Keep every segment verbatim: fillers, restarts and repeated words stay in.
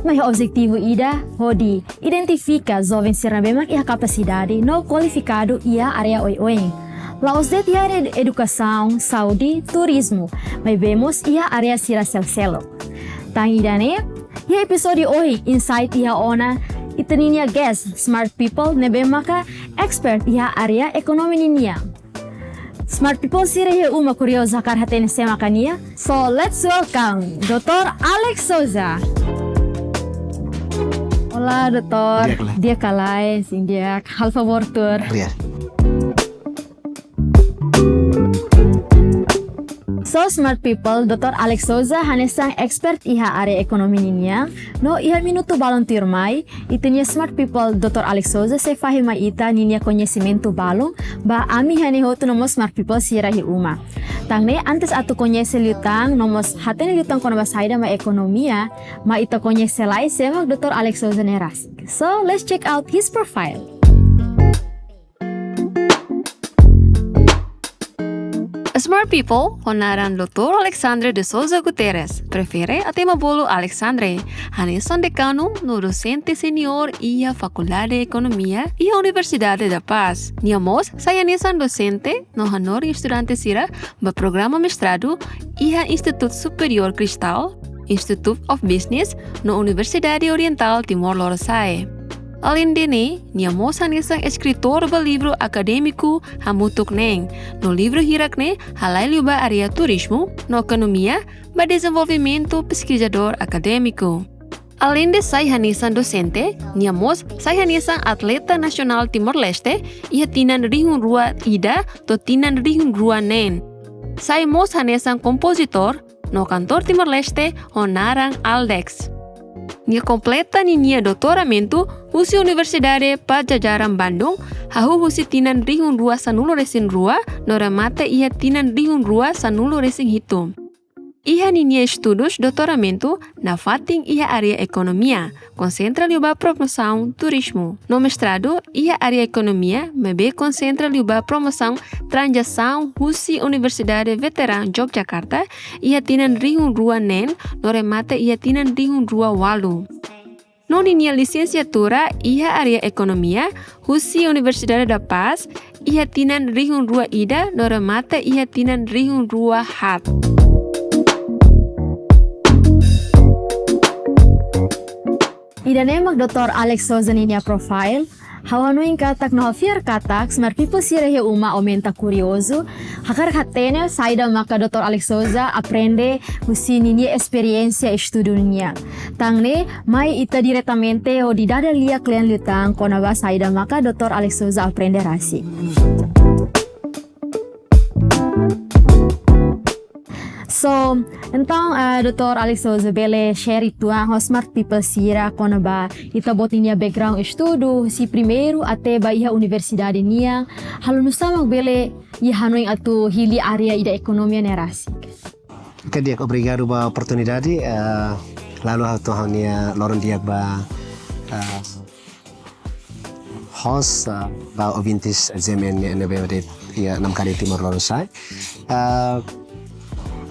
Mai iha objetivu ida hodi identifika joven sira ne'ebé mak iha kapasidade no kualifikadu iha área oioin. La'ós de'it iha área edukasaun, saúde, turizmu, maibé mós iha área sira seluk-seluk. Tan ida-ne'e, iha episódiu ohin, insight iha ona ita-nia guest, smart people, ne'ebé maka expert iha área ekonomia nian. Smart people sira iha uma kuriozu hakarak hatene sé maka nia. So, let's welcome doutor Alex Souza. Olá, doutor. Di'ak ka lae? Di'ak ka lae, sin di'ak. Halo favór tuur. Obrigadu. So, smart people, doutor Alex Souza hanesan expert iha área ekonomia nian. No iha minutu balun tuirmai, ita-nia smart people, doutor Alex Souza sei fahe mai ita ninia koñesimentu balun ba ami iha ne'e hotu no mós smart people sira iha uma. Tan ne'e, antes atu koñese liután no mós hatene liután kona-ba saida mak ekonomia, mai ita koñese lai sé mak doutor Alex Souza ne'e rasik. So, let's check out his profile. Smart people, ha'u naran doutor Alexandre de Souza Guterres, prefere hatama bolu Alexandre, hanesan dekanu no dosente seniór iha Fakuldade Ekonomia iha Universidade da Paz. Nia mós sai hanesan dosente no hanorin estudante sira ba programa mestradu iha Instituto Superior Cristal, Institute of Business no Universidade Oriental Timor Lorosa'e. Aleinde ne'e, nia mós hanesan eskritór ba livru akadémiku hamutuk neen, no livru hirak ne'e halai liu ba área turizmu no ekonomia ba dezenvolvimentu peskizadór akadémiku. Aleinde sai hanesan dosente, nia mós sai hanesan atleta nasionál Timor-Leste iha tinan rihun rua ida to'o tinan rihun rua neen. Sai mós hanesan kompozitór no kantór Timor-Leste ho naran Aldex. Nia kompleta ninia doutoramentu husi Universidade Padjadjaran Bandung, hahú husi tinan rihun rua sanulu resin rua, no remata iha tinan rihun rua sanulu resin hitu. Iha ninia estudus doutoramentu nafatin iha área ekonomia, konsentra liu ba promosaun turizmu. No mestradu iha área ekonomia, maibé konsentra liu ba promosaun tranzasaun husi Universidade Veteran Yogyakarta, iha tinan rihun rua neen, no remata iha tinan rihun rua walu. No ninia lisensiatura iha área ekonomia, husi Universidade da Paz, iha tinan rihun rua ida, no remata iha tinan rihun rua haat. Ida-ne'e mak doutor Alex Souza ninia profile. Ha'u hanoin katak no ha'u fiar katak smart people sira iha uma aumenta kuriozu, hakarak hatene saida maka doutor Alex Souza aprende husi ninia esperiénsia estudu nian. Tan ne'e, mai ita diretamente hodi dada lia kle'an liután kona-ba saida maka doutor Alex Souza aprende rasik. So, entaun, ah, doutor Alex Souza bele share uitoan ho smart people sira kona-ba ita-boot ninia background estudu, husi primeiru até ba iha universidade nian, halo nu'usá mak bele iha hanoin atu hili área ida ekonomia ne'e rasik. Oke, di'ak, obrigadu ba oportunidade, eh, lalu ha'u to'o ha'u-nia loron di'ak ba, eh, host, eh, ba ouvintes Z M N ne'ebé de'it iha namkari Timor Lorosa'e. Eh,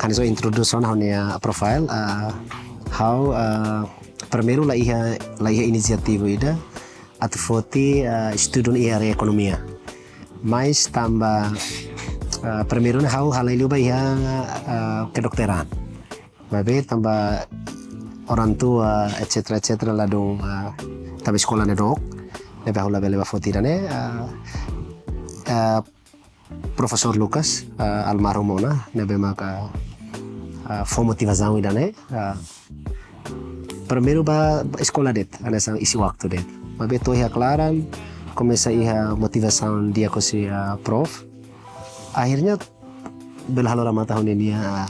hanesan introdusaun ha'u-nia profile, eh, ha'u, eh, primeiru la iha, la iha inisiativa ida atu foti, eh, estudu iha área ekonomia. Mas tanba, eh, primeiru ne'e ha'u halai liu ba iha, eh, kedokteran. Maibé tanba orang tua, et cetera, et cetera, ladún, eh, tanba eskola ne'e dook, ne'ebé ha'u labele ba foti ida-ne'e, eh, eh, Profesór Lucas, eh, almarhum ona, ne'ebé maka, eh, fó motivasaun ida-ne'e, eh, primeiru ba eskola de'it, hanesan isin waktu de'it. Maibé to'o iha klaran, komesa iha motivasaun di'ak husi, eh, prof. Akhirnya, bele halo remata ha'u-nia, eh,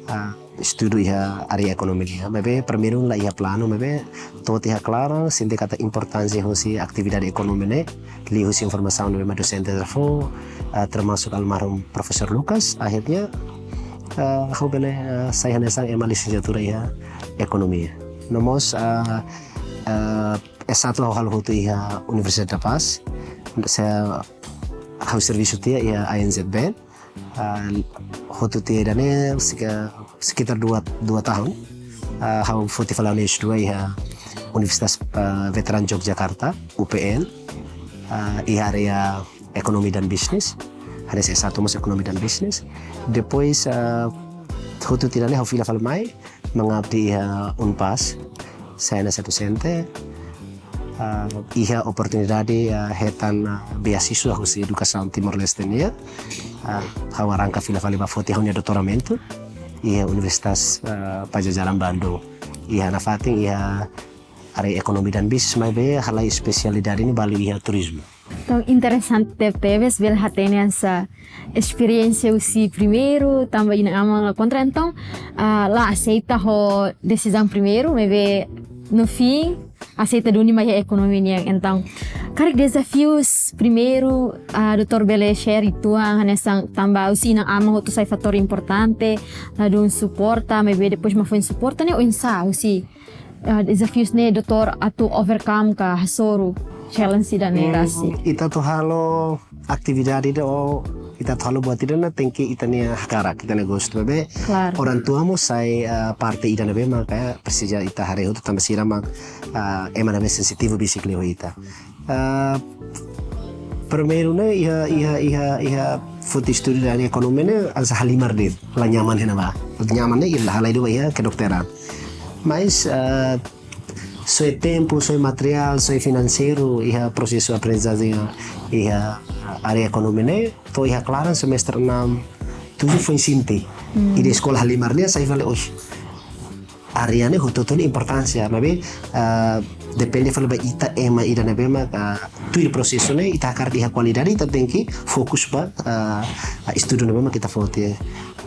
eh, estudu iha área ekonomia. Maibé primeiru la iha planu, maibé to'o iha klaran, sente katak importánsia husi atividade ekonomia ne'e, liuhusi informasaun ne'ebé mak dosente sira fó, eh, termasuk almarhum Profesór Lucas, akhirnya, eh, ha'u bele, eh, sai hanesan ema lisensiatura iha ekonomia. No mós, eh, eh, S satu ha'u halo hotu iha Universidade da Paz, ha'u servisu tiha iha A N Z B, eh, hotu tiha ida-ne'e seka-, sekitar dua, dua tahun. Ah, ha'u foti fali ha'u-nia S dua iha Universitas, ah, Veteran Yogyakarta, U P N, ah, iha área ekonomi dan bisnis, hanesan S satu mós ekonomi dan bisnis. Depois, ah, hotu tiha ne'e ha'u fila fali mai, mengabdi iha Unpas, sai hanesan dosente, ah, iha oportunidade, ah, hetan, ah, beasiswa husi Edukasaun Timor-Leste nian, ah, ha'u arranka fila fali ba foti ha'u-nia doutoramentu iha Universitas, ah, Pajajaran Bandung. Iha nafatin iha área ekonomi dan bisnis, maibé halai espesialidade ne'e balu iha turizmu. Entaun, interesante tebes bele hatene hanesan esperiénsia husi primeiru, tanba inan-aman la kontra, entaun, ah, la aseita ho desizaun primeiru, maibé no fim aseita duni mai iha ekonomia nian. Entaun, karik dezafius primeiru, ah, doutór bele share uitoan, hanesan tanba husi inan-aman hotu sai fatór importante, ladún suporta, maibé depois mak foin suporta ne'e oinsá, husi ah, dezafius ne'e doutór atu overcome ka hasoru challenge ida-ne'e rasik? Hmm, ita atu halo atividade ida ou ita atu halo buat ida ne'e tenke ita-nia hakarak, ita-nia gostu, maibé. Klaru. Orang tua mós sai, ah, parte ida ne'ebé mak presiza ita haree hotu tanba sira mak, ah, ema ne'ebé sensitivu besik liu ho ita. Ah, primeiru ne'e iha, iha, iha, iha foti estudu iha ekonomia ne'e hanesan halimar de'it, la nyaman iha ne'ebá. Nyaman ne'e iha halai de'it ba iha kedokteran. Mas, ah, soe tempu, soe materiál, soe finanseiru, iha prosesu aprendizajen iha, iha área ekonomia ne'e, to'o iha klaran semestre enam, tujuh foin sente. Hmm. Ida eskola halimar ne'e sai fali, oh, área ne'e hotu-hotu nia importánsia, maibé, ah, depende fali ba ita ema ida ne'ebé mak, ah, tuir prosesu ne'e, ita hakarak iha kualidade, ita tenke fokus ba, ah, ah, estudu ne'ebé mak ita foti.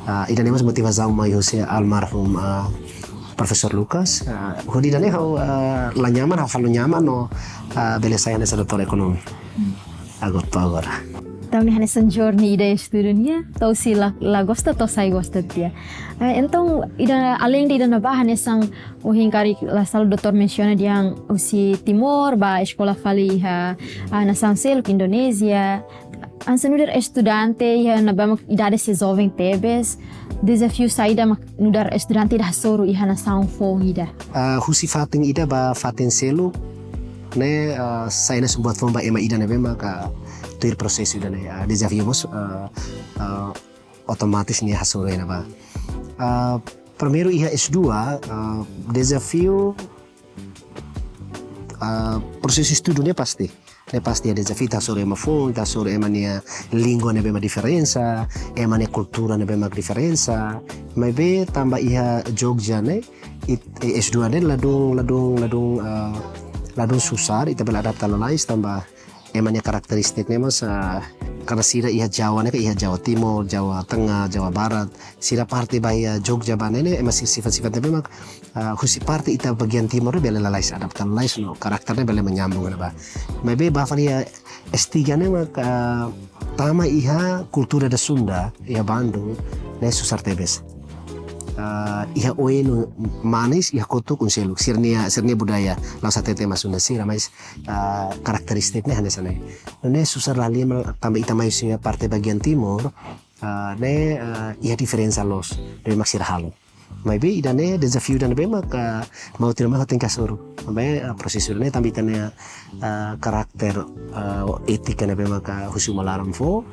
Ah, ida-ne'e mós motivasaun mai husi almarhum, ah, Profesór Lucas, ah, hodi ida-ne'e ha'u, ah, la nyaman, ha'u halo nyaman no, ah, bele sai hanesan doutór ekonomi. Hmm. Agora, to'o agora. Entaun ne'e hanesan journey ida estudu nian, to'o husi la, la gosta to'o sai gosta tiha. Eh, entaun, ida, alende ida-ne'ebá hanesan ohin karik la sala doutór mensiona dehan husi Timor, ba eskola fali iha, ah, nasaun seluk, Indonézia. Hanesan nu'udar estudante iha ne'ebá mak idade sei joven tebes, dezafiu saida mak nu'udar estudante ida hasoru iha nasaun foun ida? Ah, husi fatin ida ba fatin seluk ne'e, ah, sai hanesan buat foun ba ema ida ne'ebé mak tuir prosesu ida-ne'e. Ah, dezafiu mós, ah, ah, otomatis nia hasoru iha ne'ebá. Ah, primeiru iha S dua, ah, dezafiu, ah, prosesu estudu ne'e pasti. Ne'e pasti iha dezafiu, ita hasoru ema foun, ita hasoru ema nia língua ne'ebé mak diferensa, ema nia kultura ne'ebé mak diferensa. Maibé tanba iha Jogja ne'e, it-, eh, S dua ne'e ladún, ladún, ladún, ah, ladún susar, ita bele adapta lalais tanba ema nia karakterístika ne'e mós, ah, karena sira iha Jawa ne'e, iha Jawa Timur, Jawa Tengah, Jawa Barat, sira parte ba iha Jogja ba ne'e, ema si-, sifat-sifat ne'ebé mak, ah, husi parte ita bagian timur ne'e bele lalais, adapta lalais no karakter ne'e bele menyambung ne'ebá. Maibé ba fali iha S tiga ne'e mak, ah, tama iha kultura ida Sunda, iha Bandung, ne'e susar tebes. Ah, iha oin no manis, iha kotuk no seluk. Sira-nia, sira-nia budaya, la'ós hatete ema Sunda sira, mas, ah, karakterístika ne'e hanesan ne'e. Ne'e susar la halimar tanba ita mai husi parte bagian timur, ah, ne'e, ah, iha diferensa loos, ne'ebé mak sira halo. Maibé ida-ne'e dezafiu ida ne'ebé mak, ah, mau tidak mau tenke hasoru. Maibé, ah, prosesu ida-ne'e tanba ita-nia, ah, karakter, ah, étika ne'ebé mak husi uma laran fó,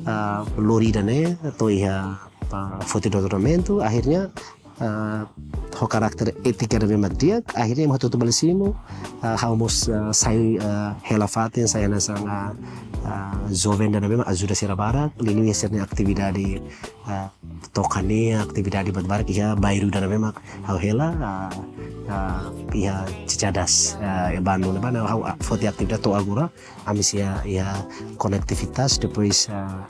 ah, lori ida-ne'e, to'o iha, ah, foti doutoramentu, akhirnya, ah, ho karakter étika ne'ebé mak di'ak, akhirnya ema hotu-hotu bele simu, ah, ha'u mós, ah, sai, ah, hela fatin, sai hanesan, ah, ah, joven ida ne'ebé mak ajuda sira barak, liuliu iha sira-nia atividade, ah, to'o iha atividade barak-barak iha bairru ida ne'ebé mak ha'u hela, ah, ah, iha Cicadas, ah, iha Bandung ne'ebá, ha'u, ah, foti atividade to'o agora, ami sei iha, iha konektivitas, depois, ah,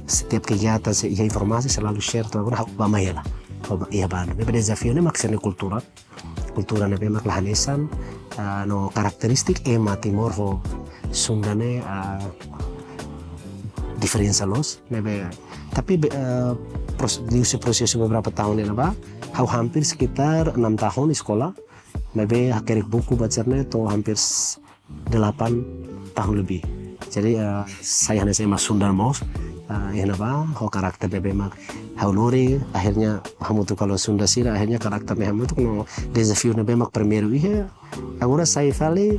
setiap kegiatan sei iha informasi selalu share to'o agora, ha'u bá mai hela. Ha'u bá, iha Bandung. Ne'ebé dezafiu ne'e mak sira-nia kultura, kultura ne'ebé mak la hanesan, ah, no karakterístika ema Timor ho Sunda ne'e, ah, diferensa loos, ne'ebé. Tapi be-, ah, pros-, liuhusi prosesu beberapa tahun iha ne'ebá, ha'u hampir sekitar enam tahun eskola, ne'ebé hakerek buku ba sira-ne'e to'o hampir s-, delapan tahun lebih. Jadi, ah, sai hanesan ema Sunda mós, ah, iha ne'ebá, ho karakter ne'ebé mak, ha'u lori, akhirnya hamutuk ho Sunda sira, akhirnya karakter ne'e hamutuk no dezafiu ne'ebé mak primeiru iha. Agora sai fali,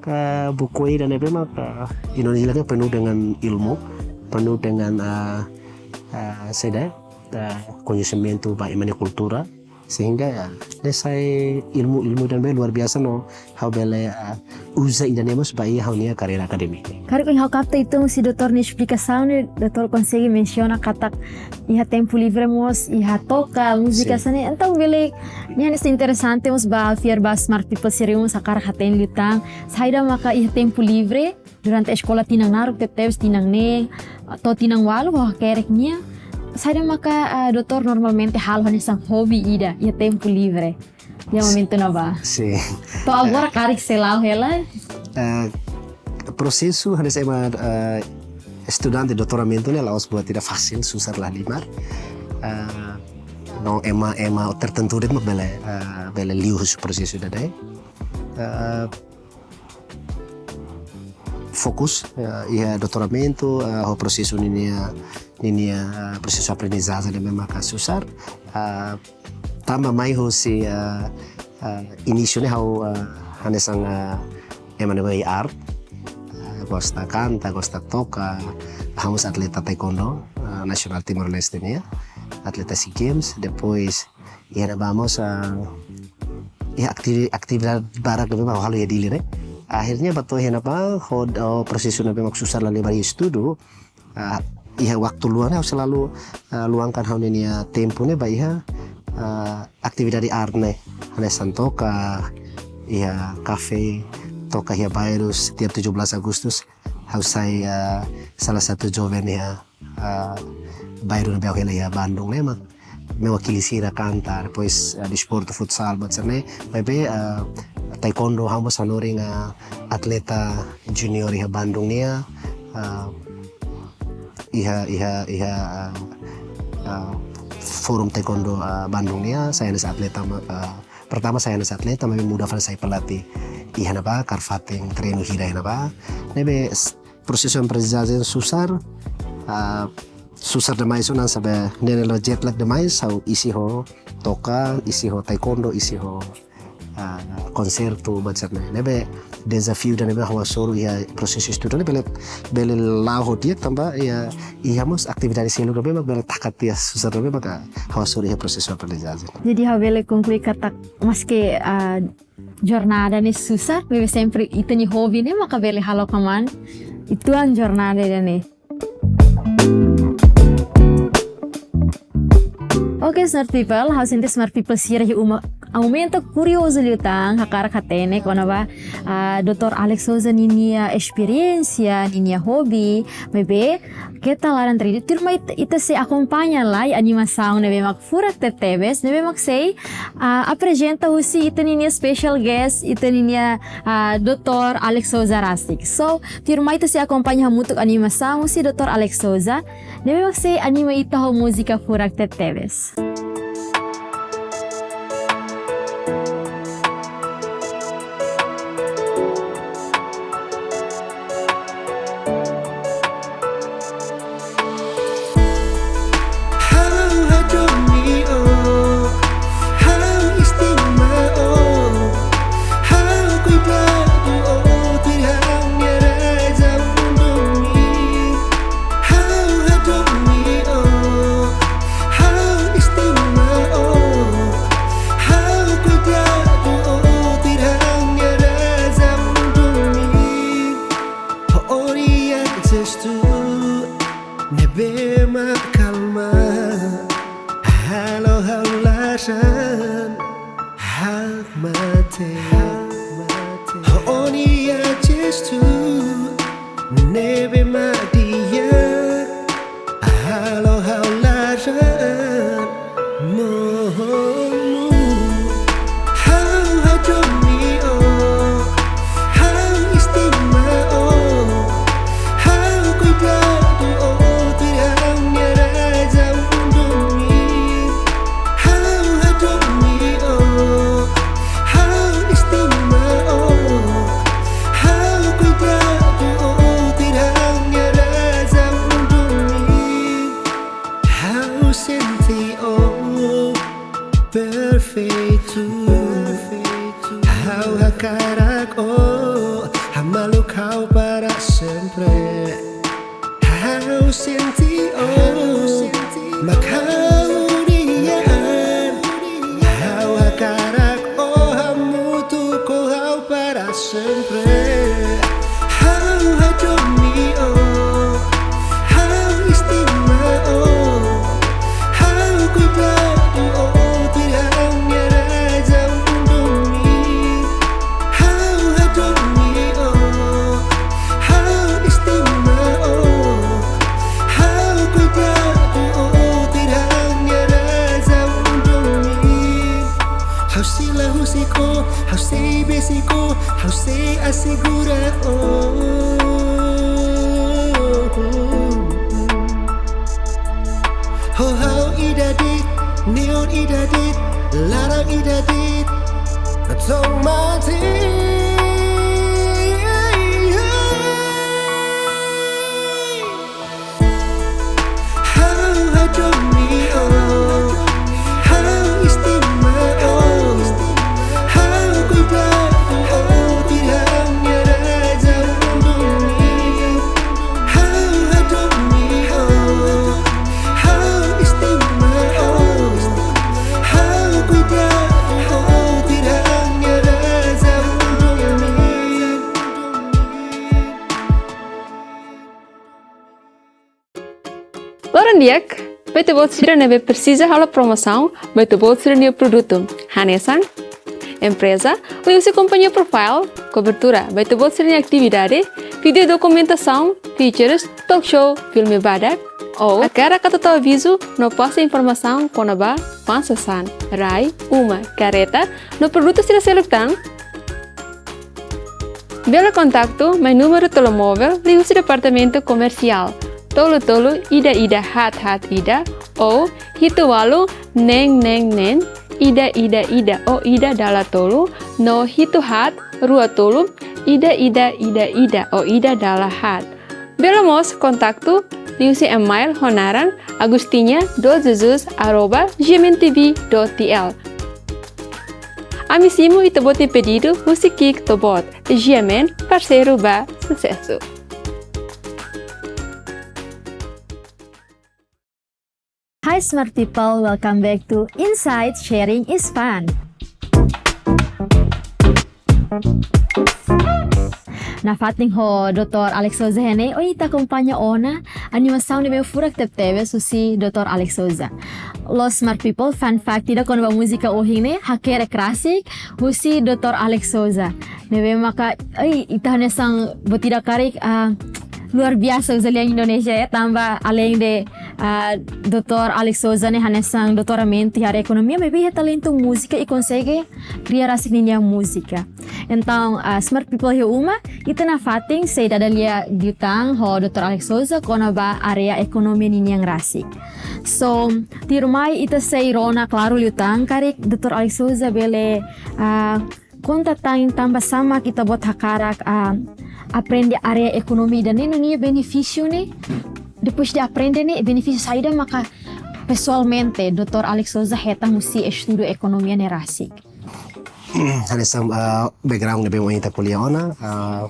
ka buku ida ne'ebé mak, ah, Indonesia kan penuh dengan ilmu, penuh dengan, ah, ah, saida, ah, koñesimentu ba ema nia kultura, sehingga ya, ne'e sai ilmu-ilmu ida ne'ebé luar biasa no ha'u bele, ah, uza ida-ne'e mós ba iha ha'u-nia karreira akadémika. Karik ha'u kapta uitoan husi doutór nia esplikasaun ne'e, doutór konsege mensiona katak iha tempu livre mós iha toka múzika. Sin. Hanesan ne'e. Entaun bele, ne'e hanesan interesante mós ba fiar ba smart people sira mós hakarak hatene liután saida maka iha tempu livre durante eskola tinan naruk tebetebes tinan neen to'o tinan ualu ho hakerek nian. Saida maka, ah, doutór normalmente halo hanesan hobi ida iha tempu livre iha momentu ne'ebá? Sin. To'o agora karik sei la'o hela? Eh, prosesu hanesan ema, eh, estudante doutoramentu ne'e la'ós buat ida fasil, susar lahalimar. Eh, no ema, ema tertentu de'it mak bele, eh, bele liu husi prosesu ida-ne'e. Eh, fokus, eh, iha doutoramentu, eh, ho prosesu ninia, ninia, eh, prosesu aprendizajen ne'ebé maka susar. Eh, tanba mai husi, eh, eh, inísiu ne'e ha'u, eh, hanesan, eh, ema ne'ebé iha arte, eh, gosta kanta, gosta toka, ha'u mós atleta taekwondo, eh, nasionál Timor-Leste nian, atleta SEA Games, depois iha ne'ebá mós, ah, iha aktivi-, atividade barak ne'ebé mak halo iha Dili ne'e. Akhirnya ba to'o iha ne'ebá, ho, ho prosesu ne'ebé mak susar lahalimar iha estudu, ah, iha waktu luang ne'e ha'u selalu, ah, luangkan ha'u-nia tempu ne'e ba iha, ah, atividade arte ne'e. Hanesan toka iha kafe, toka iha bairru, setiap tujuh belas Agustus, ha'u sai, ah, salah satu joven iha, ah, bairru ne'ebé ha'u hela iha Bandung ne'e mak mewakili sira kanta, depois, ah, desportu futsal, buat sira-ne'e, maibé, ah, taekwondo ha'u mós hanorin, ah, atleta junior iha Bandung nian, ah, iha, iha, iha, ah, ah, forum taekwondo, ah, Bandung nian, sai hanesan atleta, ah, pertama sai hanesan atleta, maibé muda fali sai pelatih iha ne'ebá, hakarak fatin treinu hira iha ne'ebá. Ne'ebé s-, prosesu aprendizajen susar, ah, susar demais, oinsá be ne'e la'o jet lag demais, ha'u isi ho toka, isi ho taekwondo, isi ho, ah, konsertu, buat sira-ne'e. Ne'ebé dezafiu ida ne'ebé ha'u hasoru iha prosesu estudu ne'e bele, bele la'o ho di'ak tanba iha, iha mós atividade seluk ne'ebé mak bele taka tiha susar ne'ebé mak ha'u hasoru iha prosesu aprendizajen. Jadi ha'u bele konklui katak maski, ah, jornada ne'e susar, maibé sempre ita-nia hobi ne'e maka bele halo kmaan uitoan jornada ida-ne'e. Oke, smart people, ha'u sente smart people sira iha uma aumenta kuriozu liután, hakarak hatene kona-ba, ah, doutór Alex Sousa ninia esperiénsia, ninia hobi, maibé keta laran-trilha. Tuirmai ita, ita sei akompaña lai animasaun ne'ebé mak furak tebetebes, ne'ebé mak sei, ah, aprezenta husi ita ninia special guest, ita ninia, ah, doutór Alex Sousa rasik. So, tuirmai ita sei akompaña hamutuk animasaun husi doutór Alex Sousa, ne'ebé mak sei anima ita ho múzika furak tebetebes. Ha'u hadomi ó, ha'u estima ó, ha'u kuidadu ó, tuir ha'u-nia razaun domin. Ha'u hadomi ó, ha'u Ha'u para sempre. Ha'u sente o, mak ha'u nia an. Ha'u hakarak o hamutuk ho ha'u para sempre. Ha'u hadomi o, ha'u estima o, ha'u kuidadu o, tuir ha'u-nia razaun domin. Ha'u hadomi o, ha'u estima o, ha'u kuidadu o, tuir ha'u-nia razaun domin. Ha'u sei la husik o, ha'u sei besik o, ha'u sei asegura o. Ho ha'u ida de'it, neon ida de'it, laran ida de'it, tong mate. Ha'u hadomi o, ha'u estima o, ha'u kuidadu o, tuir ha'u-nia razaun domin. Ha'u hadomi o, ha'u estima o, ha'u kuidadu o, tuir ha'u-nia razaun domin. Loron di'ak, ba ita-boot sira ne'ebé presiza halo promosaun ba ita-boot sira-nia produtu. Hanesan empreza, liuhusi kompañia profile, kobertura ba ita-boot sira-nia atividade, vídeo dokumentasaun, features, talk show, filme badak, ou hakarak atu tau avizu no pasa informasaun kona-ba fa'an sasán, rai, uma, karreta, no produtu sira seluk tan, bele kontaktu mai númeru telemóvel liuhusi departamentu komersiál tolu tolu ida ida haat haat ida ou hitu ualu neen neen neen ida ida ida ou ida dala tolu no hitu haat rua tolu ida ida ida ida ou ida dala haat. Bele mós kontaktu liuhusi email ho naran agustinha dos jesus arroba gmntv dot tl. Ami simu ita-boot nia pedidu husi ki'ik to'o boot. G M N, parseiru ba susesu. Hi smart people, welcome back to Insight Sharing is Fun. Nafatin ho doutór Alex Souza ne'e, ohin ita akompaña ona animasaun ne'ebé furak tebetebes husi doutór Alex Souza. Loos smart people, fun fact ida kona-ba múzika ohin ne'e, hakerek rasik husi doutór Alex Souza. Ne'ebé maka, ai, ita hanesan buat ida karik, ah, luar biasa uza lian Indonézia, ya, tanba além de, ah, doutór Alex Souza ne'e hanesan doutoramentu iha área ekonomia, maibé iha talentu múzika i konsege kria rasik ninia múzika. Entaun, ah, smart people iha uma, ita nafatin sei dada lia liután ho doutór Alex Souza kona-ba área ekonomia ninian rasik. So, tuirmai ita sei rona klaru liután karik doutór Alex Souza bele, ah, konta tan tanbasá mak ita-boot hakarak, ah, aprende área ekonomia ida-ne'e no nia benefísiu ne'e. Depois de aprende ne'e, benefísiu saida maka pesoalmente doutór Alex Souza hetan husi estudu ekonomia ne'e rasik. Hanesan, ah, background ne'ebé ohin ita ko'alia ona, ah,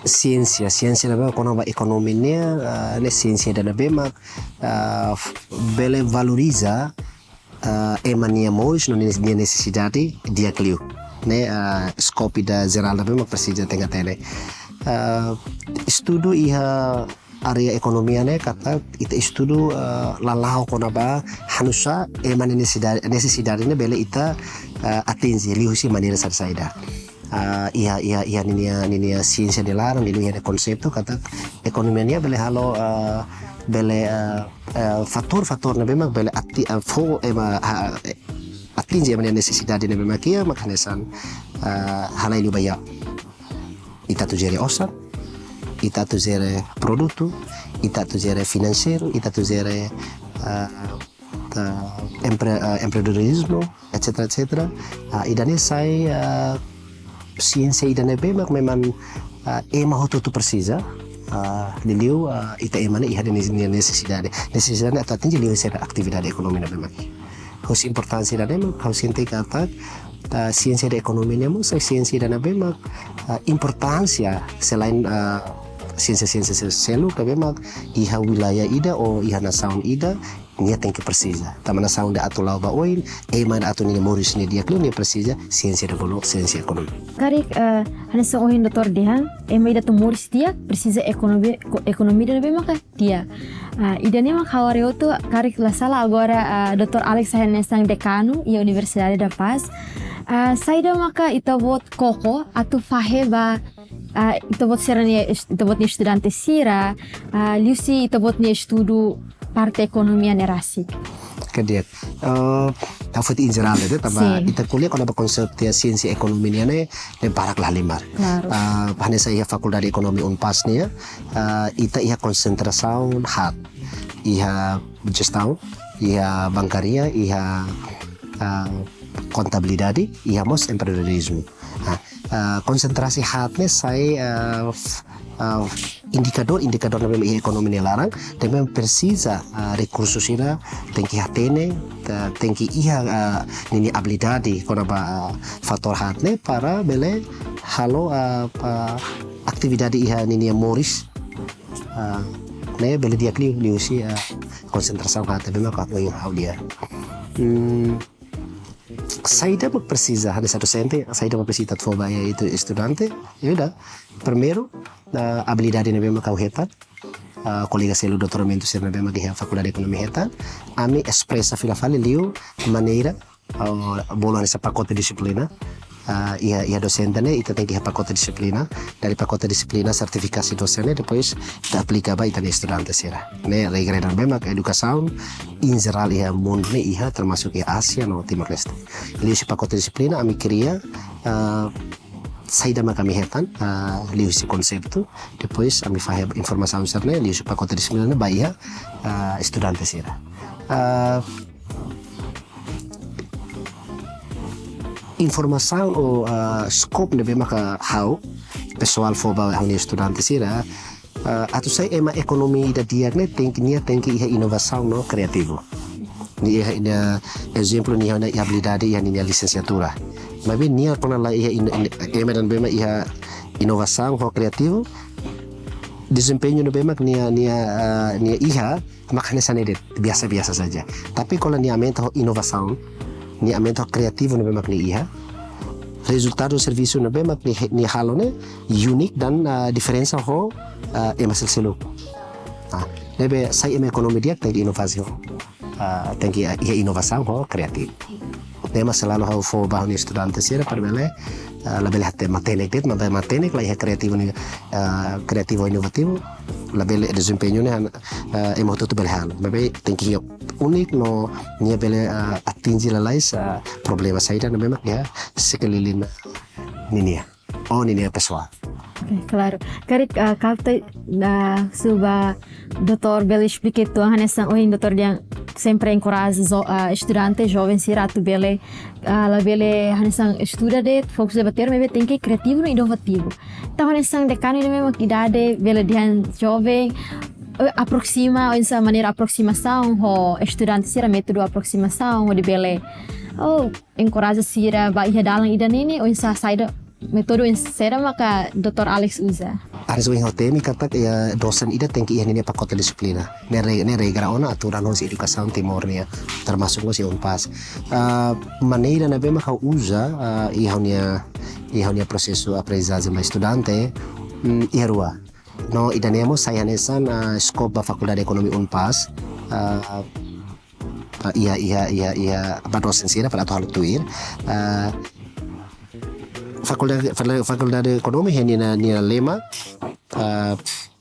siénsia, siénsia ne'ebé kona-ba ekonomia ne'e, ah, ne'e siénsia ida ne'ebé mak, ah, f-, bele valoriza, ah, ema nia moris no nia, nia nesesidade di'ak liu. Ne'e, ah, skop ida jerál ne'ebé mak presiza tenke hatene. Ah, estudu iha área ekonomia ne'e katak ita estudu, eh, lala'ok kona-ba hanusá ema nia nesesidade, nesesidade ne'e bele ita, eh, atinje liuhusi maneira saida-saida. Ah, iha, iha, iha ninia, ninia siénsia nia laran, ninia konseitu katak ekonomia ne'e bele halo, eh, bele, eh, eh, fatór-fatór ne'ebé mak bele ati-, eh, fó ema, ah, eh, atinje ema nia nesesidade ne'ebé mak iha, mak hanesan, eh, halai liu ba iha. Ita atu jere osan, ita atu jere produtu, ita atu jere finanseiru, ita atu jere, ah, ah, empre-, ah, empreendedorizmu, et cetera, et cetera. Ah, ida-ne'e sai, ah, siénsia ida ne'ebé mak memang, ah, ema hotu-hotu presiza, ah, liuliu, ah, ita ema ne'e iha nia nesesidade. Nesesidade atu atinje liuhusi atividade ekonomia ne'ebé mak. Husi importánsia ida-ne'e mak ha'u sente katak, ah, siénsia ida ekonomia ne'e mós sai siénsia ida ne'ebé mak, ah, importánsia selain, ah, siénsia-siénsia se-, seluk ne'ebé mak iha wilayah ida ou iha nasaun ida nia tenke presiza. Tanba nasaun ida atu la'o ba oin, ema ida atu nia moris ne'e di'ak liu nia presiza siénsia ida bolu siénsia ekonomia. Karik, eh, hanesan ohin doutór dehan, ema ida atu moris di'ak presiza ekonomia, ko-, ekonomia ida ne'ebé maka di'ak. Ah, ida-ne'e mak ha'u haree hotu, karik la sala agora, ah, doutór Alex hanesan dekanu iha Universidade da Paz. Ah, saida maka ita-boot koko atu fahe ba, ah, ita-boot sira-nia est-, ita-boot nia estudante sira, ah, liuhusi ita-boot nia estudu parte ekonomia ne'e rasik. Ke di'ak. Eh, ha'u foti in jerál de'it, tanba Sin. ita ko'alia kona-ba konseitu siénsia ekonomia ne'e, ne'e barak la halimar. Klaru. Ah, hanesan iha Fakuldade Ekonomia UNPAZ nian, ah, ita iha konsentrasaun haat. Iha jestaun, iha bankaria, iha, ah, kontabilidade, iha mós empreendedorizmu. Ah, ah, konsentrasaun haat ne'e sai, ah, f-, ah, indikadór-indikadór ne'ebé iha ekonomia nia laran, ne'ebé presiza, ah, rekursu sira tenke hatene, ta-, tenke iha, ah, ninia abilidade kona-ba, ah, fatór haat ne'e para bele halo, ah, ah, atividade iha ninia moris, ah, ne'e bele di'ak liu, liuhusi, ah, konsentrasaun haat ne'ebé mak ha'u, ha'u lia. Hmm, saida mak presiza, hanesan dosente, saida mak presiza atu fó ba iha ita estudante, ya udah. Primeiru, ah, abilidade ne'ebé mak ha'u hetan, ah, kolega seluk doutoramentu sira ne'ebé mak iha Fakuldade Ekonomia hetan, ami espresa fila fali liu maneira, ah, bolu hanesan pakote dixiplina, ah, iha, iha dosente ne'e, ita tenke iha pakote dixiplina, dari pakote dixiplina sertifikasi dosen ne'e, depois ita aplika ba ita-nia estudante sira. Ne'e regra ida ne'ebé mak edukasaun in jerál iha mundu ne'e iha, termasuk iha Ázia no Timor-Leste. Liuhusi pakote dixiplina ami kria, ah, saida mak ami hetan, ah, liuhusi konseitu, depois ami fahe informasaun sira-ne'e, liuhusi pakote dixiplina ne'e ba iha, ah, estudante sira. Ah, informasaun ou, ah, skop ne'ebé maka ha'u pesoál fó ba ha'u-nia estudante sira, ah, atu sai ema ekonomia ida di'ak ne'e tenke, nia tenke iha inovasaun no kreativu. Nia iha, nia ezemplu nia iha nia abilidade iha ninia lisensiatura. Maibé nia kona la iha in-, in-, ema ida ne'ebé mak iha inovasaun ho kreativu, dezempeñu ne'ebé mak nia, nia, ah, nia iha, mak hanesan ne'e de'it, biasa-biasa saja. Tapi kalau nia aumenta ho inovasaun, nia aumenta ho kreativu ne'ebé mak nia iha, rezultadu servisu ne'ebé mak nia, nia halo ne'e unik dan, ah, diferensa ho, ah, ema seluk-seluk. Ah, ne'ebé sai ema ekonomia di'ak tenke inovasi ho, ah, tenke iha inovasaun ho kreativu. Ne'e mak selalu ha'u fó ba ha'u-nia estudante sira para bele, ah, labele hatene matenek de'it, maibé matenek la iha kreativu ne'e, ah, kreativu inovativu, labele dezempeñu ne'e han, ah, ema hotu-hotu bele halo. Maibé tenke iha úniku no nia bele, ah, atinje lalais, ah, problema saida ne'ebé mak iha sekelilin ninia. Ou ninia pesoál. Oke, klaru. Karik, ah, kapta, ah, suba doutór bele esplika uitoan hanesan ohin doutór dehan sempre enkoraja zo-, ah, estudante joven sira atu bele, ah, labele hanesan estuda de'it, fokus de'it ba teoria, maibé tenke kreativu no inovativu. Entaun hanesan dekanu ne'e mak idade bele dehan joven, eh, aproxima, oinsá maneira aproximasaun ho estudante sira, métodu aproximasaun, hodi bele, oh, enkoraja sira ba iha dalan ida-ne'e, oinsá saida, métodu oinsá maka doutór Alex uza? Hanesan ohin ha'u temi katak, eh, dosen ida tenke iha ninia pakote dixiplina. Ne'e re-, ne'e regra ona aturan husi edukasaun Timor nian, termasuk husi UNPAZ. Ah, maneira ne'ebé mak ha'u uza, ah, iha ha'u-nia, iha ha'u-nia prosesu aprendizajen ba estudante, mm, iha rua. No ida-ne'e mós sai hanesan, ah, skop ba Fakuldade Ekonomia UNPAZ, ah, ah, iha, iha, iha, iha ba dosen sira para atu halo tuir. Ah, Fakuldade, Fakuldade Ekonomia iha ninia, ninia lema, ah,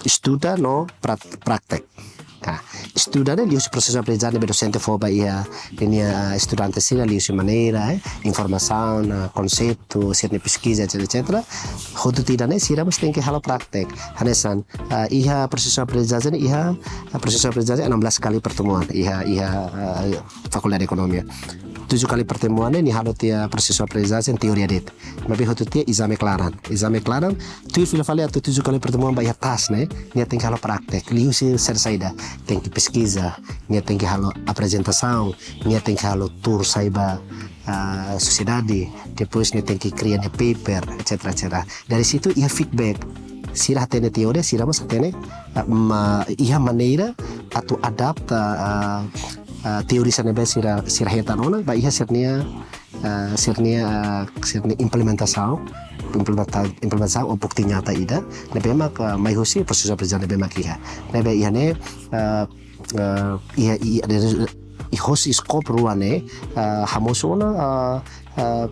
estuda no prat-, praktek. Nah, estuda ne'e liuhusi prosesu aprendizajen ne'ebé dosente fó ba iha ninia, ah, estudante sira liuhusi maneira, eh, informasaun, ah, konseitu, sira-nia peskiza, et cetera, et cetera. Hotu tiha ida-ne'e sira mós tenke halo praktek. Hanesan, ah, iha prosesu aprendizajen, iha, ah, prosesu aprendizajen enam belas kali pertemuan iha, iha, ah, Fakuldade Ekonomia. Tujuh kali pertemuan ne'e nia halo tiha prosesu aprendizajen teoria de'it. Maibé hotu tiha ezame klaran. Ezame klaran, tuir fila fali atu tujuh kali pertemuan ba iha task ne'e, nia tenke halo praktek. Liuhusi saida-saida, tenke peskiza, nia tenke halo aprezentasaun, nia tenke halo tuur sai ba, ah, sosiedade, depois nia tenke kria nia paper, et cetera, et cetera. Dari situ iha feedback. Sira hatene teoria, sira mós hatene, ah, ma-, iha maneira atu adapta, ah, ah, teoria sira ne'ebé sira, sira hetan ona, ba iha sira-nia, ah, sira-nia, ah, sira-nia implementasaun, implementa-, implementasaun ou bukti nyata ida, ne'ebé mak, ah, mai husi prosesu aprendizajen ne'ebé mak iha. Ne'ebé iha ne'e, ah, ah, iha, iha, iha hosi skop rua ne'e, ah, hamosu ona, ah, ah,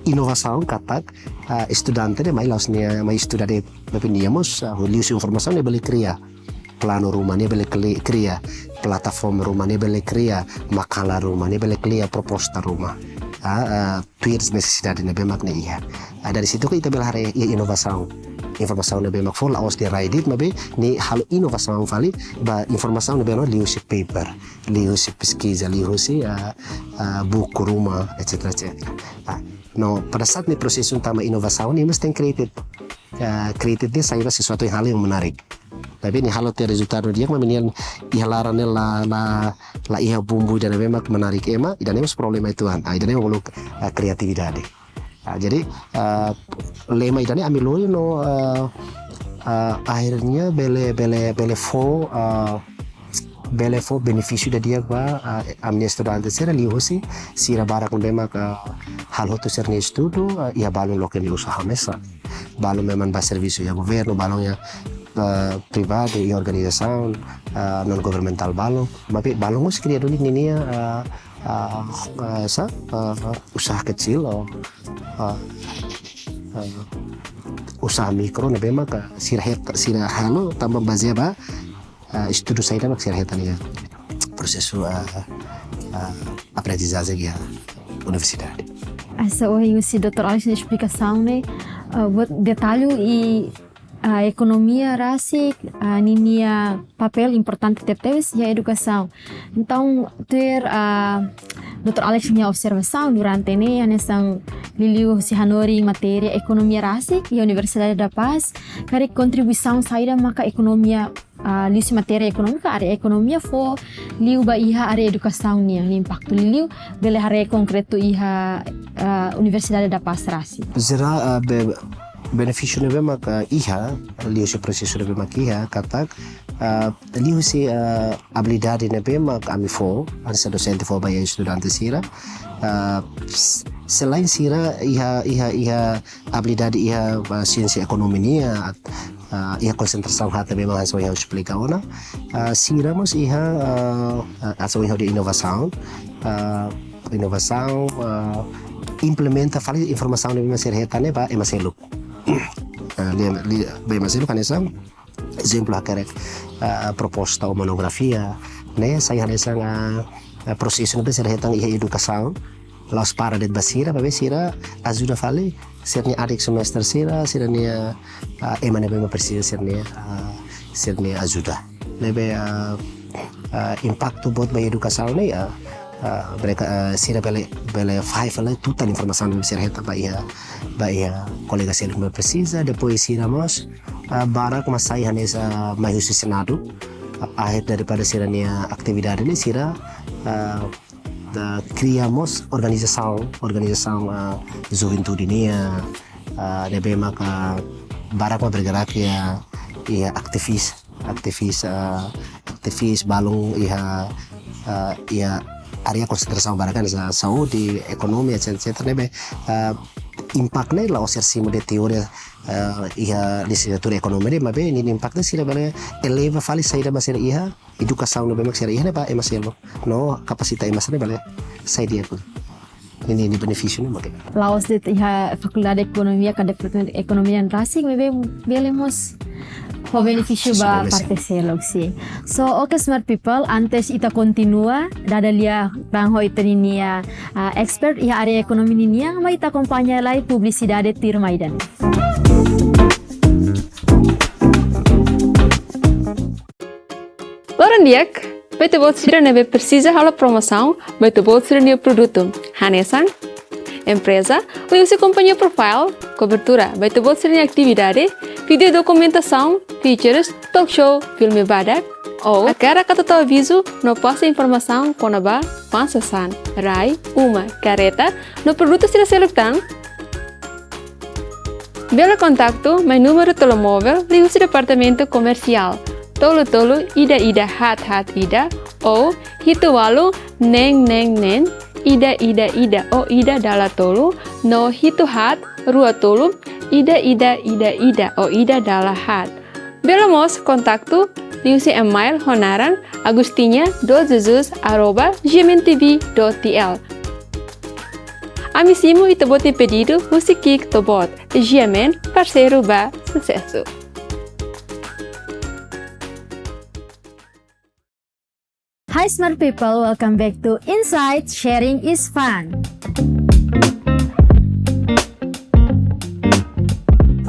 inovasaun katak, ah, estudante ne'e mai la'ós nia, mai estuda de'it, maibé nia mós, ah, liuhusi informasaun nia bele kria planu ruma, nia bele kli-, kria plataforma ruma, nia bele kria makala ruma, nia bele kria proposta ruma. Ah, ah, tuir nesesidade ne'ebé mak nia iha. Ah, dari situ ke ita bele haree iha inovasaun. Informasaun ne'ebé mak fó la'ós de'it rai de'it, maibé nia halo inovasaun fali ba informasaun ne'ebé no liuhusi paper, liuhusi peskiza, liuhusi, ah, ah, buku ruma, et cetera, et cetera. Ah, no, pada saat nia prosesu tama inovasaun, nia mesti creative. Ah, creative nia sai ba sesuatu yang hal yang menarik. Tapi nia halo tiha rezultadu di'ak, maibé nia iha laran ne'e la, la, la iha bumbu ida ne'ebé mak menarik ema, ida-ne'e mós problema uitoan. Ah, ida-ne'e uluk, ah, kreatividade. Ah, jadi, ah, lema ida-ne'e ami lori no, ah, ah, akhirnya bele, bele, bele fó, ah, bele fó benefísiu ida di'ak ba, ah, ami-nia estudante sira liuhusi, sira barak ne'ebé mak, ah, halo hotu sira-nia estudu, ah, iha balun loke nia usaha mesak. Balun memang ba servisu iha governu, balun iha, ah, privadu, iha organizasaun, ah, non-governamental balun. Maibé balun mós kria duni ninia, ah, ah, ah, sa, ah, usaha kecil, oh, ah, ah, usaha mikro ne'ebé mak sira het-, sira halo tanba bazeia ba, ah, estudu saida mak sira hetan iha prosesu, ah, ah, aprendizajen iha universidade. Hanesan ohin husi doutór Alex nia esplikasaun ne'e, ah, buat detallu i, ah, ekonomia rasik, ah, ninia papél importante tebetebes iha edukasaun. Entaun, tuir, ah, doutór Alex nia observasaun durante ne'e, hanesan liuliu husi hanorin matéria ekonomia rasik iha Universidade da Paz, karik kontribuisaun saida maka ekonomia, ah, liuhusi matéria ekonomia, área ekonomia fó liu ba iha área edukasaun nian, nia impaktu liuliu, bele haree konkretu iha, ah, Universidade da Paz rasik. Jera, ah, be-, benefísiu ne'ebé maka iha, liuhusi prosesu ne'ebé maka iha, katak, ah, liuhusi, ah, abilidade ne'ebé mak ami fó, hanesan dosente fó ba iha estudante sira. Ah, s-, selain sira iha, iha, iha abilidade iha, ah, siénsia ekonomia nian, at-, ah, iha konsentrasaun haat ne'ebé mak hanesan ohin ha'u esplika ona. Ah, sira mós iha, ah, ah, hanesan ohin ha'u dehan inovasaun. Ah, inovasaun, ah, implementa fali informasaun ne'ebé mak sira hetan ne'e ba ema seluk. Ah, lia, lia, ba ema seluk hanesan ezemplu hakerek, ah, proposta ou monografia, ne'e sai hanesan, ah, ah, prosesu ne'ebé sira hetan iha edukasaun, la'ós para de'it ba sira, maibé sira ajuda fali sira-nia adik semester sira, sira-nia, ah, ema ne'ebé mak presiza sira-nia, ah, sira-nia ajuda. Ne'ebé, ah, ah, impaktu boot ba edukasaun ne'e, ah, ah, mereka, ah, sira bele, bele fahe fali tutan informasaun ne'ebé sira hetan ba iha, ba iha kolega seluk ne'ebé presiza, depois sira mós, ah, barak mak sai hanesan, ah, mai husi Senadu, ah, akhir daripada sira-nia atividade ne'e sira, ah, ah, kria mós organizasaun, organizasaun, ah, juventude nian, ah, ne'ebé maka barak mak bergerak iha, iha aktivis, aktivis, ah, aktivis balun iha, ah, iha área konsentrasaun barak hanesan saúde, ekonomia, et cetera, et cetera, ne'ebé, ah, impaktu ne'e la'ós sira simu de'it teoria, ah, iha lisensiatura ekonomia de'it, maibé nia impaktu sira bele eleva fali saida mak sira iha, edukasaun ne'ebé mak sira iha ne'e ba ema seluk. No kapasita ema sira bele sai di'ak. Nia, nia benefísiu ne'e mak ne'e. La'ós de'it iha Fakuldade Ekonomia ka Departamentu Ekonomia nian rasik, maibé bele mós fó benefísiu ba parte seluk, sin. So, oke, smart people, antes ita kontinua, dada lia tan ho ita-nia, ah, expert iha área ekonomia nian, mai ita akompaña lai publisidade tuirmai ida-ne'e. Loron di'ak, ba ita-boot sira ne'ebé presiza halo promosaun ba ita-boot sira-nia produtu. Hanesan empreza, liuhusi kompañia profile, kobertura ba ita-boot sira-nia atividade, vídeo dokumentasaun, features, talk show, filme badak, Ou hakarak atu tau avizu no pasa informasaun kona-ba fa'an sasán, rai, uma, kareta, no produtu sira seluk tan? Bele kontaktu mai númeru telemóvel liuhusi Departamentu Komersiál, tolu tolu ida ida haat haat ida, ou hitu ualu neen neen neen ida ida ida ou ida dala tolu, no hitu haat rua tolu ida ida ida ida ou ida dala haat. Bele mós kontaktu liuhusi email ho naran agustinha dos jesus arroba gmntv dot tl. Ami simu ita-boot nia pedidu husi ki'ik to'o boot. G M N, parseiru ba susesu. Hi smart people, welcome back to Insight, sharing is fun.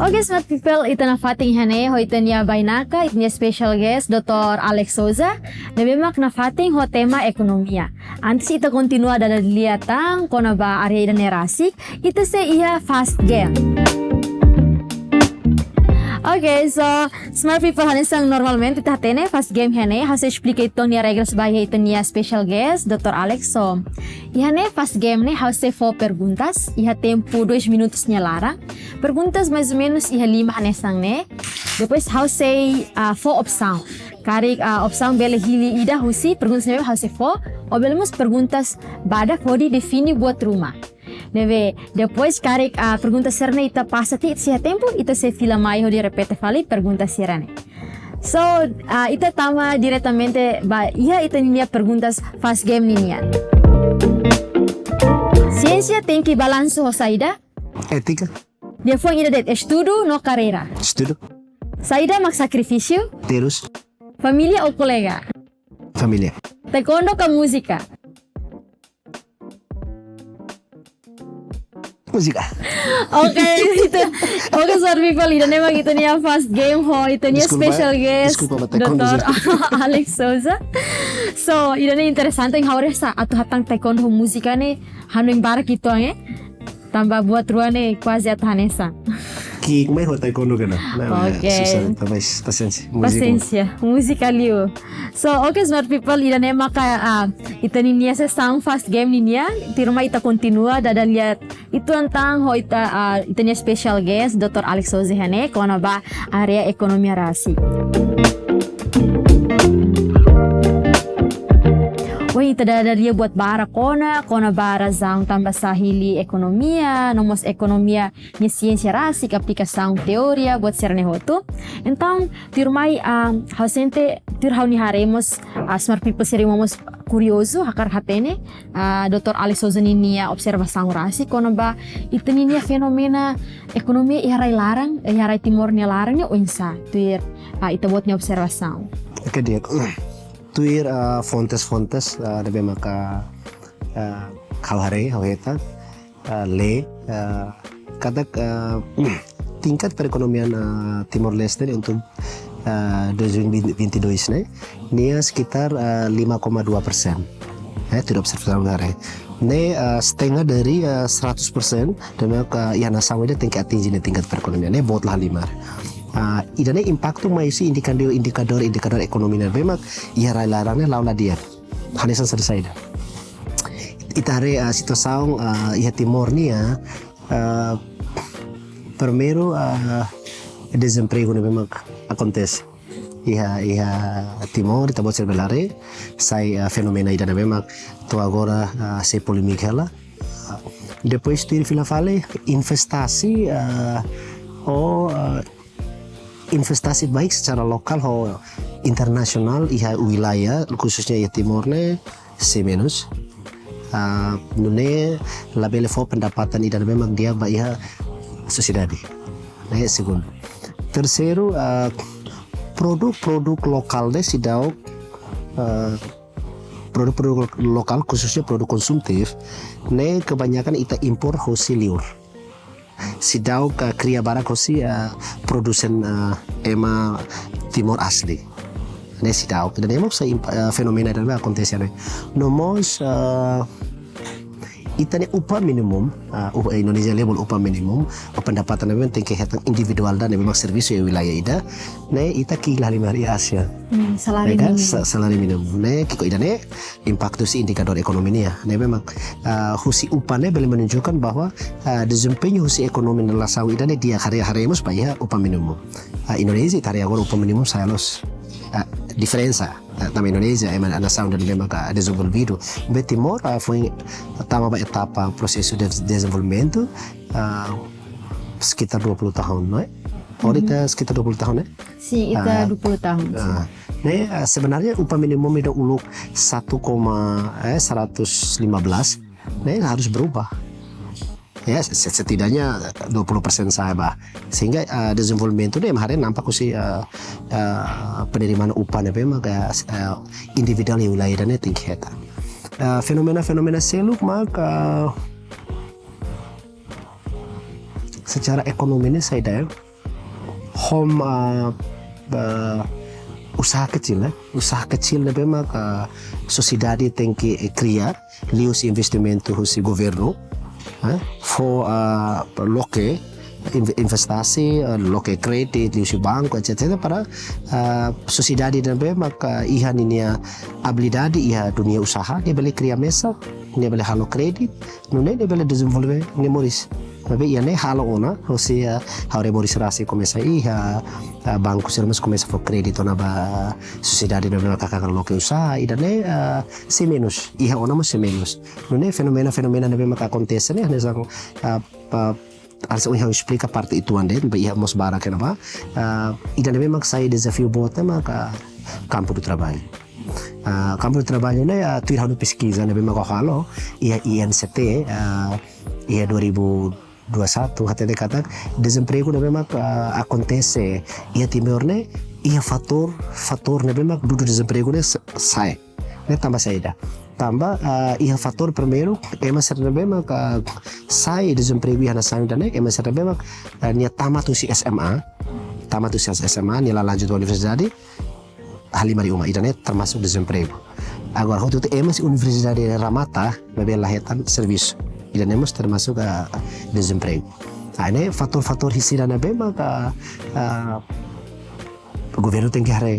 Oke smart people, ita nafatin iha ne'e ho ita-nia bainaka, ita-nia special guest, doutór Alex Souza, ne'ebé mak nafatin ho tema ekonomia. Antes ita kontinua dada lia tan kona-ba área ida-ne'e rasik, ita sei iha fast game. Oke, so, smart people, hanesan normalmente ita hatene fast game iha ne'e, ha'u sei esplika uitoan nia regras ba iha ita-nia special guest, doutór Alex. So, iha ne'e fast game ne'e ha'u sei fó perguntas, iha tempu dois minutos nia laran. Perguntas mais ou menos iha lima hanesan ne'e. Depois ha'u sei, ah, fó opsaun. Karik, ah, opsaun bele hili ida husi perguntas ne'ebé ha'u sei fó, ou bele mós perguntas badak hodi define buat ruma. Ne'ebé, depois karik, ah, perguntas sira-ne'e ita pasa tiha, se iha tempu, ita sei fila mai hodi repete fali perguntas sira-ne'e. So, ah, ita tama diretamente ba iha ita-nia perguntas fast game ninian. Siénsia tenke balansu ho saida? Étika. Liafuan ida de'it, estudu no karreira? Estudu. Saida mak sakrifísiu? Terus. Família ou kolega? Família. Taekwondo ka múzika? Múzika. Oke, ita, oke, smart people, ida-ne'e mak ita-nia fast game ho ita-nia special guest, doutór Alex Souza. So, ida-ne'e interesante, ha'u haree atu hatán taekwondo ho múzika ne'e hanoin barak uitoan, eh? Tanba buat rua ne'e kuaze atu hanesan. Ki'ik mai ho taekwondo ka lae? Oke. Susar, tanba pasiénsia. Pasiénsia. Múzika liu. So, oke, smart people, ida-ne'e maka, ah, ita-nia sesaun fast game ninian, tuirmai ita kontinua dada lia uitoan tan ho ita, ah, ita-nia special guest, doutór Alex Souza iha ne'e, kona-ba área ekonomia rasik. Ohin ita dada lia buat barak ona, kona-ba razaun tanbasá hili ekonomia, no mós ekonomia nia siénsia rasik, aplikasaun teoria, buat sira-ne'e hotu. Entaun, tuirmai, ah, ha'u sente, tuir ha'u-nia haree mós, ah, smart people sira mós kuriozu, hakarak hatene, ah, doutór Alex Souza ninia observasaun rasik kona-ba ita-nia fenómena ekonomia iha rai laran, iha rai Timor nia laran ne'e oinsá, tuir, ah, ita-boot nia observasaun. Oke, di'ak. Tuir, ah, fontes-fontes, ah, ne'ebé maka, ah, ha'u haree, ha'u hetan, ah, lee, ah, katak, ah, tingkat perekonomian, ah, Timor-Leste ne'e untuk, ah, dois mil e vinte e dois ne'e, nia sekitar, ah, lima koma dua persen. Eh, tuir observasaun ne'e. Ne'e, ah, setengah dari, ah, seratus persen, ne'ebé maka iha nasaun ida tenke atinje nia tingkat perekonomian ne'e, boot la halimar. Ah, ida-ne'e impaktu mai husi indikadór, indikadór, indikadór ekonomi ne'ebé mak iha rai laran ne'e la'o la di'ak. Hanesan saida-saida. Ita haree, ah, situasaun, ah, iha Timor nian, ah, primeiru, ah, dezempregu ne'ebé mak akontese. Iha, iha Timor, ita-boot sira bele haree, sai, ah, fenómena ida ne'ebé mak to'o agora, ah, sei polémika hela. Ah, depois tuir fila fali, investasi, ah, ou, ah, investasi baik secara lokal ho internasionál iha wilayah, khususnya iha Timor ne'e, sei menus. Ah, nune'e labele fó pendapatan ida ne'ebé mak di'ak ba iha sosiedade. Ne'e segundu. Terseiru, ah, produk-produk lokál ne'e seidauk, ah, produk-produk lokál, khususnya produk konsumtif, ne'e kebanyakan ita impor hosi liur. Seidauk, ah, kria barak hosi, ah, produsen, ah, ema Timor asli. Ne'e seidauk. Ida-ne'e mak sai imp-, ah, fenómena ida ne'ebé akontese ne'e. No mós, ah, ita-nia upah minimum, ah, upah Indonesia level upah minimum, upah pendapatan ne'ebé tenke hetan individuál ida ne'ebé mak servisu iha wilayah ida, ne'e ita ki'ik la halimar iha Asia. Hmm, saláriu Maka mínimu. sa- saláriu mínimu. Ne'e ki'ik ida-ne'e impaktu husi indikadór ekonomi nian. Ne'ebé mak, ah, husi upah ne'e bele menunjukkan bahwa, ah, desempeñu husi ekonomi nasaun ida-ne'e di'ak, haree, haree mós ba iha upah minimum. Ah, Indonesia ita haree agora upah minimum sa'e loos. Ah, diferensa. Ah, tanba Indonesia ema nasaun ida ne'ebé maka dezenvolvidu. Maibé Timor, ah, foin tama ba etapa prosesu de dezenvolvimentu, ah, sekitar dua puluh tahun, não é? Ora ita sekitar dua puluh tahun, é? Sin, ita Ah, dua puluh tahun. Ah, ne'e, ah, sebenarnya upah minimum ida uluk satu koma, eh, seratus lima belas, ne'e harus berubah. Ya, se- setidaknya dua puluh persen sa'e ba. Sehingga, ah, dezenvolvimentu ne'e ema haree nampak husi, ah, ah, penerimaan upah ne'ebé maka, ah, individuál iha wilayah ida-ne'e tenke hetan. Ah, fenomena-fenomena seluk maka secara ekonomi ne'e saida, ya? Hom, ah, ah, usaha kecil, ya. Usaha kecil ne'ebé maka sosiedade tenke, eh, kria liuhusi investimentu husi governu, eh, fó, ah, loke inv- investasi, eh, loke kredit liuhusi banku, et cetera, para, ah, sosiedade ne'ebé maka iha ninia abilidade iha dunia usaha, nia bele kria mesak, nia bele halo kredit, nune'e nia bele dezenvolve nia moris. Maibé ida-ne'e halo ona, husi, ah, ha'u haree moris rasik komesa iha, ah, banku sira mós komesa fó kredit ona ba sosiedade ne'ebé maka hakarak loke usaha, ida-ne'e, ah, sei menus, iha ona mós sei menus. Nune'e fenomena-fenomena ne'ebé maka akontese ne'e, hanesan, ah, pa- hanesan ohin ha'u esplika parte uitoan de'it, ba iha mós barak iha ne'ebá, ah, ida ne'ebé maka sai dezafiu boot ne'e maka kampu de traballu. Ah, kampu de traballu ne'e, ah, tuir ha'u-nia peskiza ne'ebé maka halo iha I N C T, ah, iha dua ribu dua satu, hatete katak dezempregu ne'ebé maka, ah, akontese iha Timor ne'e, iha fatór, fatór ne'ebé maka dudu dezempregu ne'e sa- sa'e. Ne'e tanba saida? Tanba, ah, iha fatór primeiru, ema sira ne'ebé maka sai dezempregu iha nasaun ida-ne'e, ema sira ne'ebé maka, ah, nia tamat husi S M A, tamat husi S M A, nia la lanjut ba universidade, halimar iha uma, ida-ne'e termasuk dezempregu. Agora, hotu-hotu ema husi universidade remata, maibé la hetan servisu, ida-ne'e mós termasuk, ah, dezempregu. Ah, ne'e fatór-fatór sira ne'ebé maka, ah, governu tenke haree,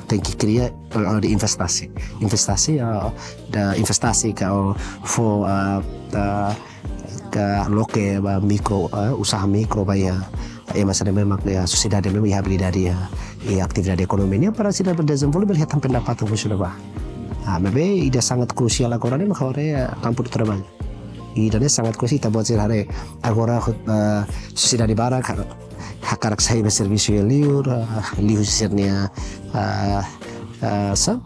tenke kria, eh, de investasi. Investasi, eh, de investasi ka, oh, fó, eh, eh, ka loke ba mikro, eh, usaha mikro ba iha, eh, ema sira ne'ebé mak, eh, sosiedade ne'ebé iha abilidade iha, iha atividade ekonomi nian para sira bele dezenvolve, bele hetan pendapatan husi ne'ebá. Ah, maibé ida sangat krusiál agora ne'e maka haree, eh, kampu de traballu. Ida-ne'e sangat krusiál, ita-boot sira haree agora, eh, sosiedade barak hakarak sai ba servisu iha liur, ah, liuhusi sira-nia, ah, ah, sá,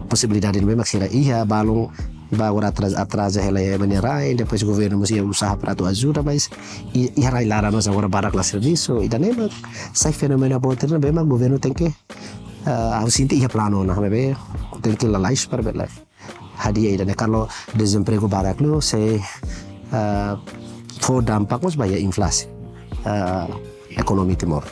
posibilidade ne'ebé mak sira iha, balun ba agora atraza, atraza hela iha ema nia rai, depois governu mós iha usaha para atu ajuda, mas i- iha rai laran mós agora barak la servisu, ida-ne'e mak sai fenomena boot ne'ebé mak governu tenke, ah, ha'u sente iha planu ona, maibé tenke lalais para bele hadi'a ida-ne'e, kalau dezempregu barak liu sei, ah, fó dampak mós ba iha inflasi, ah, ekonomi Timor.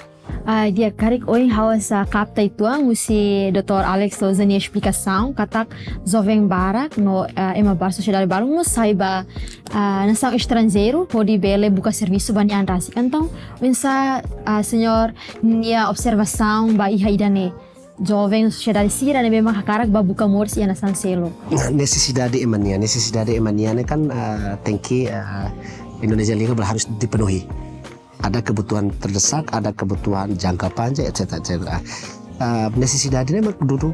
Ah, di'ak, karik ohin ha'u sa kapta uitoan husi doutór Alex Souza nia esplikasaun, katak joven barak no, ah, ema barak, sosiedade barak no sai ba, ah, nasaun estranjeiru hodi bele buka servisu ba nia an rasik. Entaun, oinsá, ah, señór nia observasaun ba iha ida-ne'e? Joven, sosiedade sira ne'ebé mak hakarak ba buka moris iha nasaun seluk. Nesesidade ema nian, nesesidade ema nian ne'e kan, ah, tenke, ah, Indonesia liga harus dipenuhi. Ada kebutuhan terdesak, ada kebutuhan jangka panjang, et cetera, et cetera. Ah, nesesidade ne'e mak dudu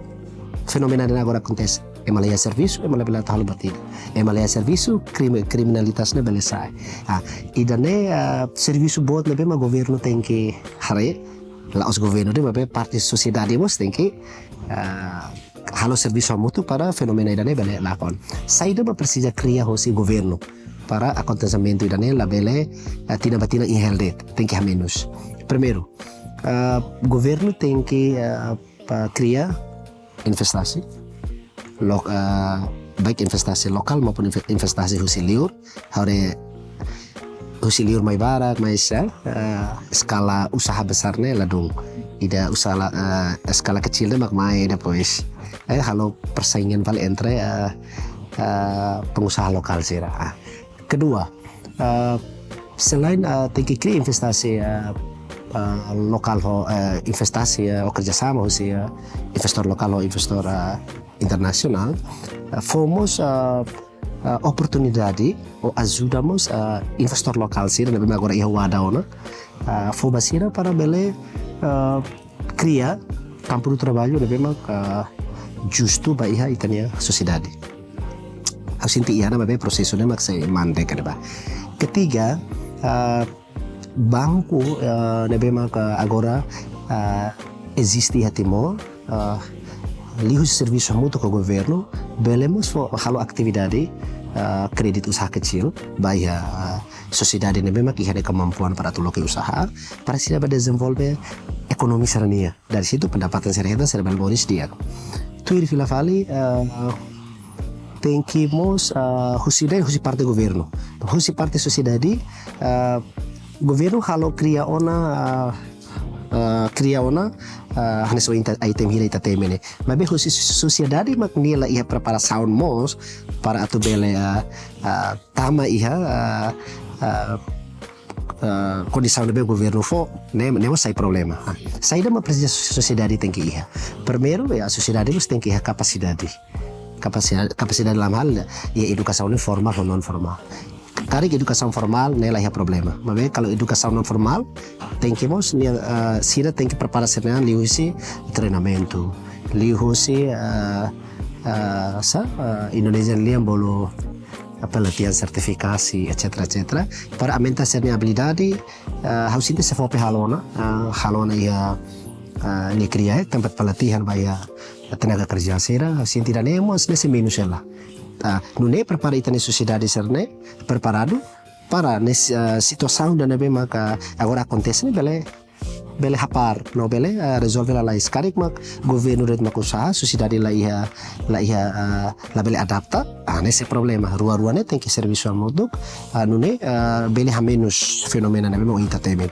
fenomena ida-ne'e agora akontese. Ema la iha servisu, ema labele atu halo buat ida. Ema la iha servisu, krim- kriminalitas ne'e bele sa'e. Ah, ida-ne'e, ah, servisu boot ne'ebé mak governu tenke haree, la'ós governu de'it, maibé parte sosiedade mós tenke, ah, halo servisu hamutuk para fenomena ida-ne'e bele lakon. Saida mak presiza kria hosi governu para akontesimentu ida-ne'e labele, ah, tinan ba tinan iha hela de'it, tenke hamenus. Primeiru, ah, governu tenke, ah, pa- kria investasi, lo- ah, baik investasi lokál maupun inve- investasi husi liur, haree husi liur mai barak, mas, eh, eh, eskala usaha besar ne'e ladún. Ida usaha, eh, eskala kecil ne'e mak mai depois. Eh, halo persaingan fali entre, eh, eh, pengusaha lokál sira. Ah. Kedua, eh, selain, eh, tenke kria investasi, eh, eh, lokál ho, eh, investasi, eh, ou kerjasama husi, eh, investór lokál ho investór, eh, internasionál, eh, fó mós, eh, eh, oportunidade ou ajuda mós, eh, investór lokál sira ne'ebé mak agora iha WADA ona, eh, fó ba sira para bele, eh, kria kampu de trabalho ne'ebé mak, eh, justu ba iha ita-nia sosiedade. Ha'u sente iha ona, maibé prosesu ne'e mak sei mandek ka ne'ebá. Ketiga, eh, banku, eh, ne'ebé mak agora, eh, eziste iha Timor, eh, liuhusi servisu hamutuk ho governu, bele mós fó halo atividade, eh, kréditu usaha kecil ba iha, eh, sosiedade ne'ebé mak iha de'it kemampuan para atu loke usaha, para sira bele dezenvolve ekonomia sira-nian. Dari situ pendapatan sira hetan, sira bele moris di'ak. Tuir fila fali, eh, tenke mós, eh, husi, dari husi parte governu. Husi parte sosiedade, eh, governu halo kria ona, eh, eh, kria ona, eh, hanesan ohin ita, item hira ita temi ne'e. Maibé husi sosiedade mak nia la iha preparasaun mós para atu bele, eh, eh, tama iha, eh, eh, eh, kondisaun ne'ebé governu fó, ne'e, ne'e mós sai problema. Ah, saida mak presiza sosiedade tenke iha? Primeiru, ya, sosiedade mós tenke iha kapasidade. Kapasidade, kapasidade dalam hal, ya, edukasaun ne'e formál ho non formál. Karik edukasaun formál, ne'e la iha problema. Maibé kalau edukasaun non formál, tenke mós, nia, eh, sira tenke prepara sira-nian liuhusi treinamentu, liuhusi, eh, eh, sa, eh, Indonesia nian bolu pelatihan sertifikasi, et cetera, et cetera. Para aumenta sira-nia abilidade, eh, ha'u sente SEFOPE halo ona, eh, halo ona iha, eh, nia kria, eh, tempat pelatihan ba iha tenaga kerja sira, ha'u sente ida-ne'e mós ne'e sei menus hela. Ah, nune'e prepara ita-nia sosiedade sira-ne'e preparadu para ne'e, eh, situasaun ida ne'ebé maka agora akontese ne'e bele bele hapar, no bele, eh, rezolve lalais. Karik mak governu de'it mak usaha, sosiedade la iha, la iha, eh, la bele adapta, ah, ne'e sei problema. Rua-rua ne'e tenke servisu hamutuk, ah, nune'e, eh, bele hamenus fenomena ne'ebé mak ohin ita temi.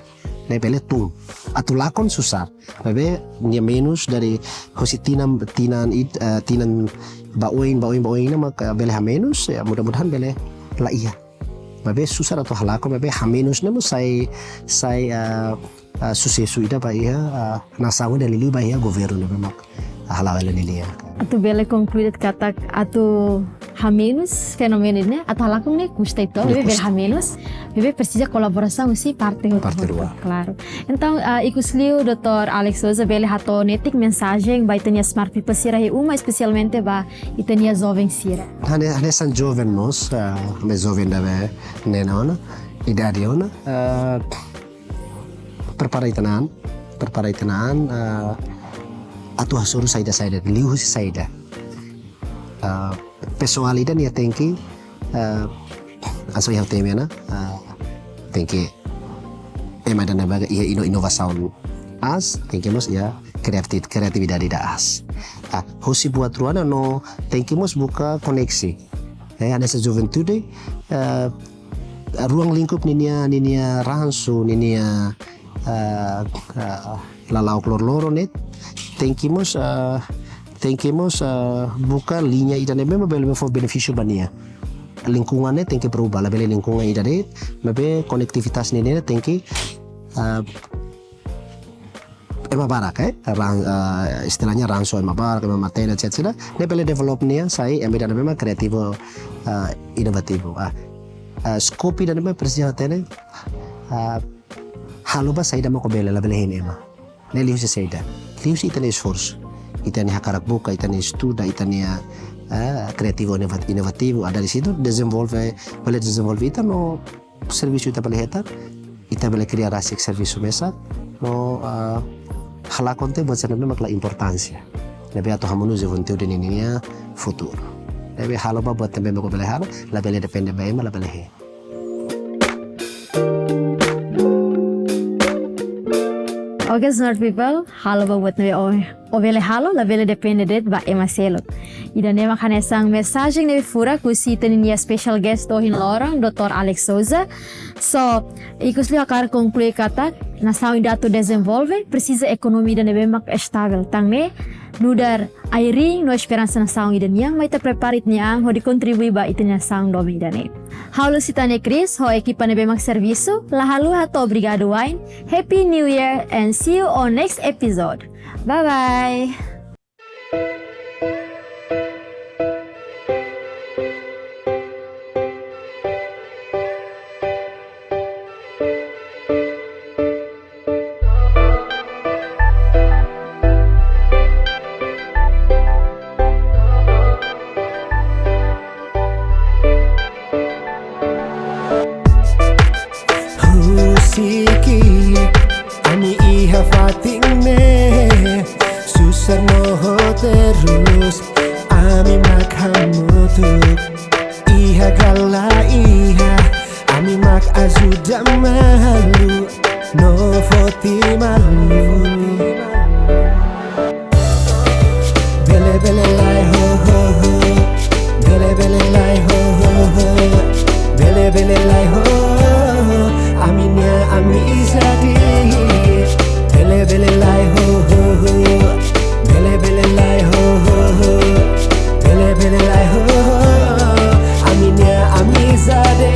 Ne'e bele tun. Atu lakon susar. Maibé nia menus dari husi tinan, tinan it-, eh, tinan ba oin, ba oin, ba oin ne'e mak, eh, bele hamenus, ya, mudah-mudahan bele la iha. Maibé susar atu halakon, maibé hamenus ne'e mós sai, sai, ah, ah, susesu ida ba iha, ah, nasaun ida, liuliu ba iha governu ne'ebé mak, ah, hala'o hela ninia. Atu bele konklui de'it katak atu hamenus fenomena ne'e, atu halakon ne'e kusta uitoan, ne'e maibé bele kusta. Hamenus, maibé presiza kolaborasaun husi parte hotu-hotu. Parte rua. Klaru. Entaun, ah, ikusliu, doutór Alex Sousa, bele hato'o netik mensajen ba ita-nia smart people sira iha uma, espesialmente ba ita-nia joven sira. Hane, hanesan joven mós, ah, ami joven ida be ne'e ona, idade ona, ah, prepara ita-nia an, prepara ita-nia an, ah, atu hasoru saida-saida, liuhusi saida. Ah, pesoál ida-ne'e tenke, ah, hanesan ha'u temi ona, ah, tenke ema ida ne'ebé iha ino-, inovasaun aas, tenke mós iha kreati-, kreatividade ida aas. Ah, husi buat rua ne'e no tenke mós buka koneksi. Eh, hanesan juventude, eh, ruang lingkup ninia, ninia ransu, ninia, eh, eh, lala'ok loroloron ne'e, tenke mós, eh, tenke mós, eh, buka liña ida ne'ebé mak bele fó benefísiu ba nia. Lingkungan ne'e tenke berubah, labele lingkungan ida de'it, maibé konektivitas ninia tenke, eh, ema barak, eh, ran-, eh, istilahnya ransu ema barak, ema matenek, et cetera. Ne'e bele develop nia sai ema ida ne'ebé mak kreativu, eh, inovativu. Ah, eh, skop ida ne'ebé presiza hatene, eh, halo ba saida mak ó bele, labele hein ema. Ne'e liuhusi saida? Liuhusi ita-nia esforsu. Ita-nia hakarak buka, ita-nia estuda, ita-nia, eh, kreativu, inova-, inovativu. Ah, dari situ dezenvolve, bele dezenvolve ita no servisu ita bele hetan, ita bele kria rasik servisu mesak, no, ah, halakon tiha buat sira ne'ebé mak la importánsia. Ne'ebé atu hamundu juventude ninia futuru. Ne'ebé halo ba buat ne'ebé mak ó bele halo, labele depende ba ema, labele hein. Oke, smart people, halo ba buat ne'ebé ó, ó bele halo, labele depende de'it ba ema seluk. Ida-ne'e mak hanesan mensajen ne'ebé furak husi ita-nia special guest ohin loron, doutór Alex Sousa. So, ikusliu hakarak konklui katak, nasaun ida atu dezenvolve, presiza ekonomia ida ne'ebé mak estavel. Tan ne'e, nu'udar ain-riin no esperansa nasaun ida nian, mai ita prepara ita-nia an hodi kontribui ba ita-nia nasaun doben ida-ne'e. Ha'u Lusitania Cris, ho ekipa ne'ebé mak servisu, la haluha hato'o obrigadu wa'in. Happy New Year and see you on next episode. Bye bye. Husik ami iha fatin ne'e, susar no ho terus, ami mak hamutuk. Iha ka la iha, ami mak ajuda malu, no foti malu. Bele bele lai ho ho ho. Bele bele lai ho ho ho. Bele bele lai ho ho ho. Ami-nia amizade. Bele bele lai ho ho ho. Bele bele lai ho ho ho. Bele bele lai ho ho ho. Ami-nia amizade.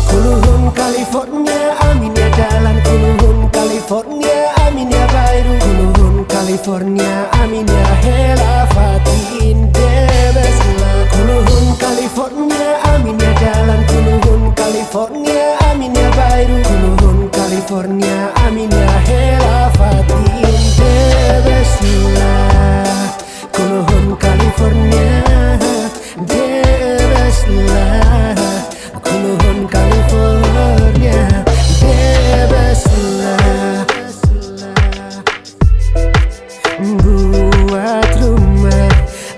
Kuluhun California, ami-nia dalan. Kuluhun California, ami-nia bairru. Kuluhun California, ami-nia hela fatin tebes laran. Kuluhun California, ami-nia dalan. Kuluhun California, ami-nia bairru. Kuluhun California, ami-nia hela fatin tebes laran. Kuluhun California, tebes laran. Kuluhun California, tebes laran. Buat ruma,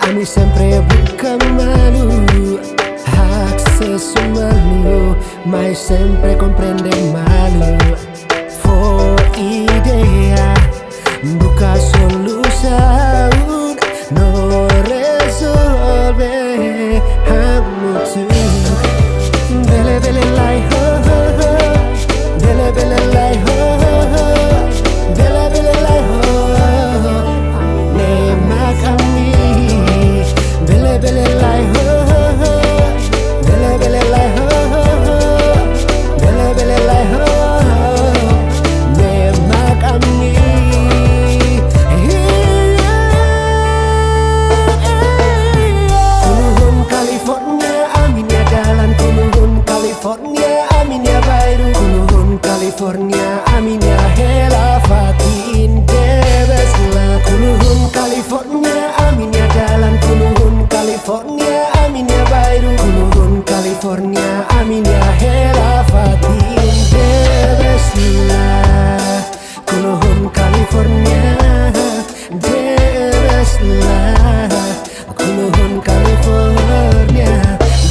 ami sempre buka malu, haksesu malu, mas sempre komprende malu. Fó ideia, buka solusaun, no rezolve hamutuk. Bele bele lai ho ho ho. Bele bele lai ho ho ho. Bele bele lai ho ho ho. Ne'e mak ami. Bele bele lai ho ho ho. Bele bele lai ho ho ho. Bele bele lai ho ho ho. Ne'e mak ami. Kuluhun California, ami-nia dalan. Kuluhun California, ami-nia bairru. Kuluhun California, ami-nia hela fatin tebes laran. Kuluhun California, ami-nia dalan. Kuluhun California, ami-nia bairru. Kuluhun California, ami-nia hela fatin tebes laran. Kuluhun California, tebes laran. Kuluhun California,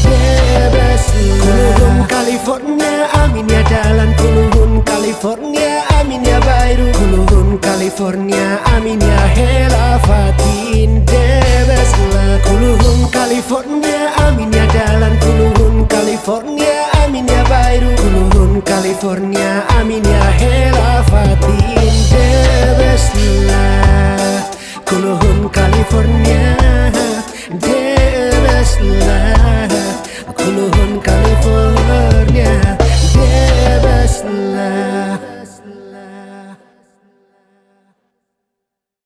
tebes laran. Kuluhun California, ami-nia dalan. Kuluhun California, ami-nia bairru. Kuluhun California, ami-nia hela fatin tebes laran. Kuluhun California, ami-nia dalan. Kuluhun California, ami-nia bairru. Kuluhun California, ami-nia hela fatin tebes laran. Kuluhun California, tebes laran.